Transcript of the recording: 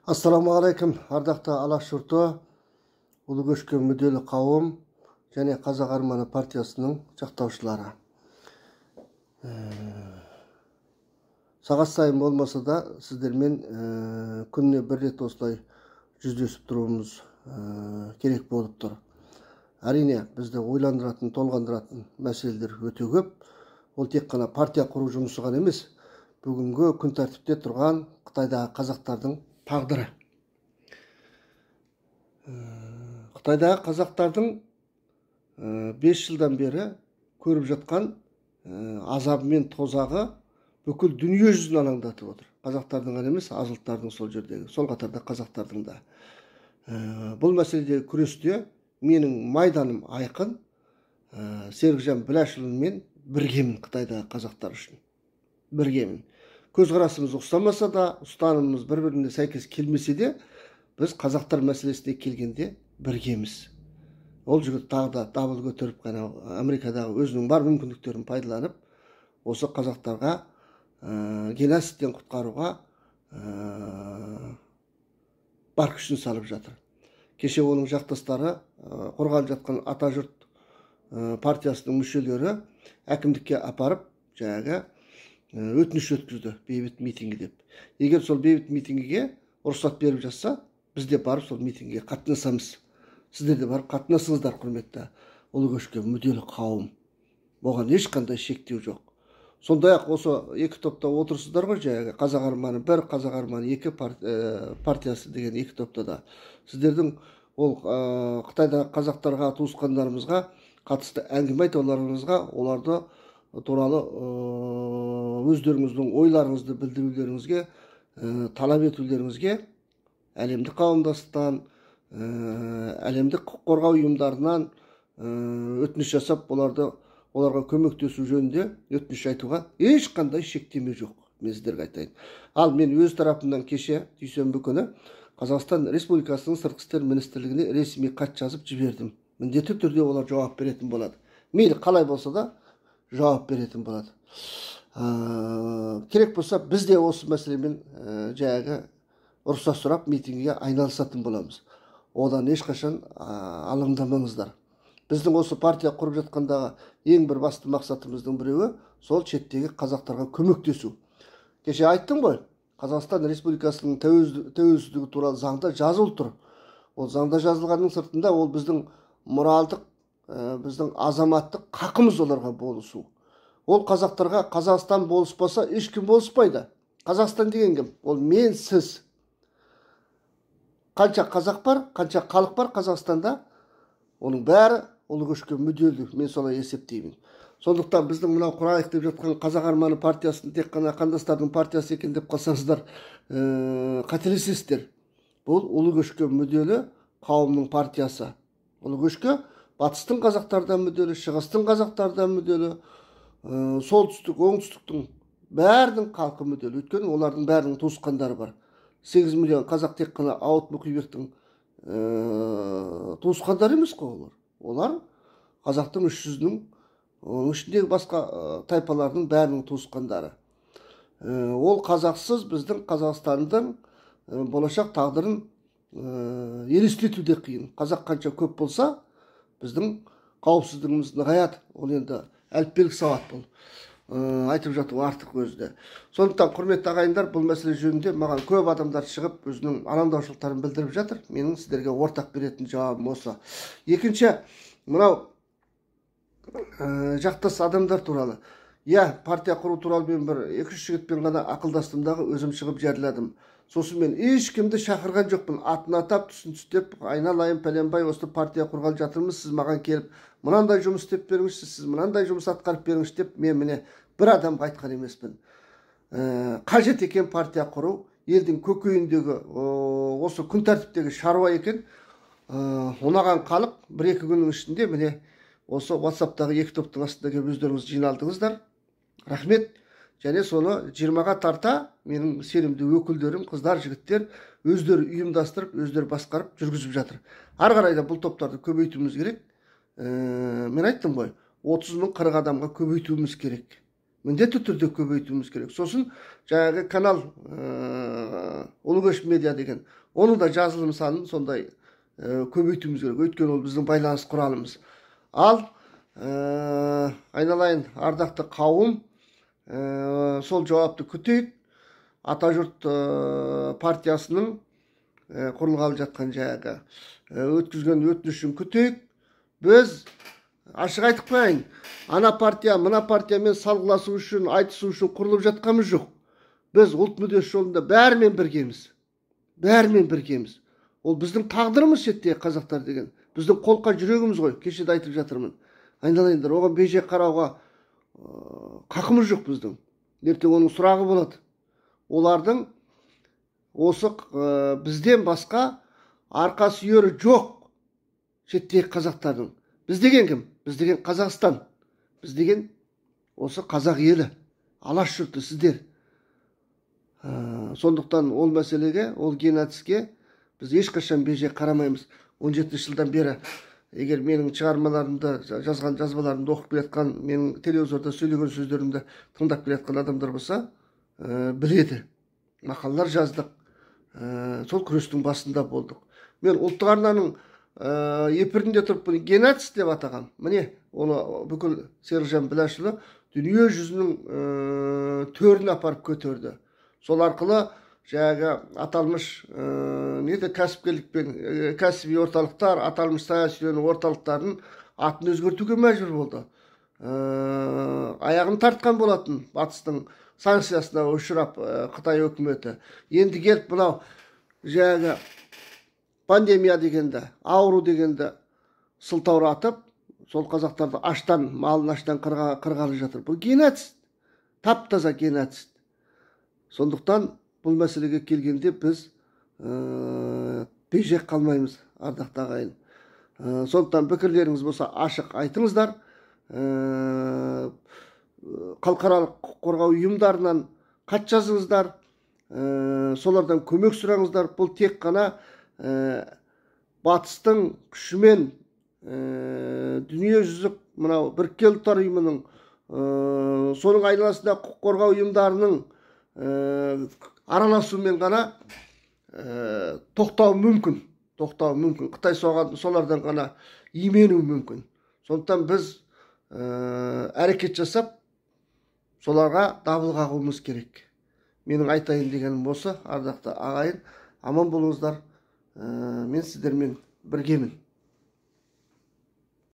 Ассалаумағалейкум, ардақты Алаш жұрты, ұлы көшке мүдделі қауым және Қазақ арманы партиясының жақтаушылары. Сағат сайын болмаса да сіздермен күніне бір рет осылай жүздесіп тұруымыз керек болып тұр. Әрине, бізді ойландыратын, толғандыратын мәселелер өте көп. Ол тек қана партия құру жұмысы ғана емес, бүгінгі күн тәртіпте тұрған Қытайдағы қазақтардың тағдыры. Қытайдағы қазақтардың 5 жылдан бері көріп жатқан азабы мен тозағы бүкіл дүние жүзін алаңдатып отыр. Қазақтардың ғана емес, аз ұлттардың сол жердегі, сол қатарда қазақтардың да. Бұл мәселедегі күресте менің майданым айқын. Серікжан Біләшұлымен біргемін Қытайдағы қазақтар үшін. Біргемін. Көзқарасымыз ұқсамаса да, ұстанымымыз бір-біріне сәйкес келмесе де, біз қазақтар мәселесіне келгенде біргеміз. Ол жігіт тағы да дабыл көтеріп, қана Америкадағы өзінің бар мүмкіндіктерін пайдаланып, осы қазақтарға геноцидтен құтқаруға бар күшін салып жатыр. Кеше оның жақтастары, қорғалып жатқан Атажұрт партиясының мүшелері әкімдікке апарып, жаңағы өтініш өткізді бейбіт митингі деп. Егер сол бейбіт митингіге рұқсат беріп жатса, біз де барып сол митингіге қатынасамыз. Сіздер де барып қатынасыңыздар, құрметті ұлы көшке мүдделі қауым. Оған ешқандай шектеу жоқ. Сондай-ақ осы екі топта отырсыздар ғой, жаңағы Қазақ арманы 1, Қазақ арманы 2 партиясы деген екі топта да. Сіздердің ол Қытайдағы қазақтарға, туысқандарымызға қатысты әңгіме айтуларыңызға, оларды туралы өздеріңіздің ойларыңызды білдірулеріңізге, талап етулеріңізге әлемдік қауымдастықтан, әлемдік құқық қорғау ұйымдарынан өтініш жасап, оларға көмектесу жөнінде өтініш айтуға ешқандай шектеме жоқ, мен сіздерге айтайын. Ал мен өз тарапымнан кеше дүйсенбі күні Қазақстан Республикасының Сыртқы істер министрлігіне ресми хат жазып жібердім. Міндетті түрде олар жауап беретін болады. Мейлі қалай болса да жауап беретін болады. Керек болса біз де осы мәселемен жаңағы рұқсат сұрап митингіге айналысатын боламыз. Одан ешқашан алаңдамаңыздар. Біздің осы партия құрып жатқандағы ең бір басты мақсатымыздың біреуі сол шеттегі қазақтарға көмектесу. Кеше айттым ғой, Қазақстан Республикасының тәуелсіздігі туралы заңда жазылып тұр. Ол заңда жазылғанның сыртында ол біздің моральдық, біздің азаматтық хақымыз оларға болысу. Ол қазақтарға Қазақстан болыспаса ешкім болыспайды. Қазақстан деген кім? Ол мен, сіз. Қанша қазақ бар, қанша халық бар Қазақстанда, оның бәрі ұлы көшке мүдделі, мен солай есептеймін. Сондықтан біздің мынау құрайық деп жатқан Қазақ арманы партиясын тек қана қандастардың партиясы екен деп қалсаңыздар, қателесесіздер. Бұл ұлы көшке мүдделі қауымның партиясы. Ұлы көшке батыстың қазақтардан мүдделі, шығыстың қазақтардан мүдделі, солтүстік, оңтүстіктің бәрінің халқы мүдделі. Өйткені олардың бәрінің туысқандары бар. 8 миллион қазақ тек қана Ауыт Мұқибектің туысқандары емес қой олар. Олар қазақтың үш жүзінің, оның ішіндегі басқа тайпалардың бәрінің туысқандары. Ол қазақсыз біздің Қазақстанның болашақ тағдырын елестету де қиын. Қазақ қанша көп болса, біздің қауіпсіздігіміз нығаяды. Ол енді әліппелік сауат бұл. Айтып жату артық өзі де. Сондықтан, құрметті ағайындар, бұл мәселе жөнінде маған көп адамдар шығып, өзінің алаңдаушылықтарын білдіріп жатыр. Менің сіздерге ортақ беретін жауабым осы. Екінші, мынау жақтас адамдар туралы. Иә, партия құру туралы мен бір екі-үш жігітпен ғана ақылдастым дағы өзім шығып жариядым. Сосын мен ешкімді шақырған жоқпын. Атын атап, түсін түстеп, айналайын пәленбай осы партия құрғалы жатырмыз, сіз маған келіп мынандай жұмыс істеп беріңізші, сіз мынандай жұмыс атқарып беріңізші деп мен міне бір адамға айтқан емеспін. Қажет екен партия құру, елдің көкейіндегі осы күн тәртіптегі шаруа екен. Ұнаған халық бір-екі күннің ішінде міне осы WhatsApp'тағы екі топтың астында келіп өздеріңіз жиналдыңыздар. Рахмет. Және соны 20-ға тарта менің сенімді өкілдерім, қыздар, жігіттер өздері ұйымдастырып, өздері басқарып жүргізіп жатыр. Ары қарай да бұл топтарды көбейтуіміз керек. Мен айттым ғой, 30 мың 40 адамға көбейтуіміз керек. Міндетті түрде көбейтуіміз керек. Сосын жаңағы канал Ұлы Көш Медиа деген, оның да жазылым санын сондай көбейтуіміз керек. Өйткені ол біздің байланыс құралымыз. Ал айналайын ардақты қауым, сол жауапты күтейік. Атажұрт партиясының құрылғалы жатқан жаңағы өткізген өтінішін күтейік. Біз ашық айтып қояйын, ана партия, мына партиямен салғыласу үшін, айтысу үшін құрылып жатқанымыз жоқ. Біз ұлт мүддесі жолында бәрімен біргеміз. Бәрімен біргеміз. Ол біздің тағдырымыз шеттегі қазақтар деген. Біздің қолқа жүрегіміз ғой, кеше де айтып жатырмын. Айналайындар, оған бейжай қарауға қақымыз жоқ біздің. Ертең оның сұрағы болады. Олардың осы бізден басқа арқа сүйері жоқ шеттегі қазақтардың. Біз деген кім? Біз деген Қазақстан. Біз деген осы қазақ елі, алаш жұрты, сіздер. Сондықтан ол мәселеге, ол геноцидке біз ешқашан бейжай қарамаймыз. 17 жылдан бері егер менің шығармаларымды, жазған жазбаларымды оқып келе жатқан, менің телевизорда сөйлеген сөздерімді тыңдап келе жатқан адамдар болса, біледі. Мақалалар жаздық, сол күрестің басында болдық. Мен ұлттық арнаның эфирінде тұрып бұны геноцид деп атағам. Міне, оны бүкіл Серікжан Біләшұлы дүние жүзінің төріне апарып көтерді. Сол арқылы жаңағы аталмыш неде кәсіпкерлік пен кәсіби орталықтар, аталмыш саяси орталықтардың атын өзгертуге мәжбүр болды. Аяғын тартқан болатын батыстың санкциясына ұшырап Қытай өкіметі. Енді келіп мынау жаңағы пандемия дегенді, ауру дегенді сылтауратып, сол қазақтарды аштан, малын аштан қырғалы жатыр. Бұл геноцид, тап-таза геноцид. Сондықтан бұл мәселеге келгенде біз бейжай қалмаймыз, ардақты ағайын. Сондықтан пікірлеріңіз болса ашық айтыңыздар. Халықаралық құқық қорғау ұйымдарынан хат жазыңыздар, солардан көмек сұраңыздар. Бұл тек қана батыстың күшімен дүниежүзілік мынау Біріккен Ұлттар Ұйымының, соның айналасында құқық қорғау ұйымдарының араласуымен ғана тоқтауы мүмкін. Тоқтауы мүмкін. Қытай солардан ғана именуі мүмкін. Сондықтан біз әрекет жасап, соларға дабыл қағуымыз керек. Менің айтайын дегенім осы, ардақты ағайын, аман болыңыздар. Мен сіздермен біргемін.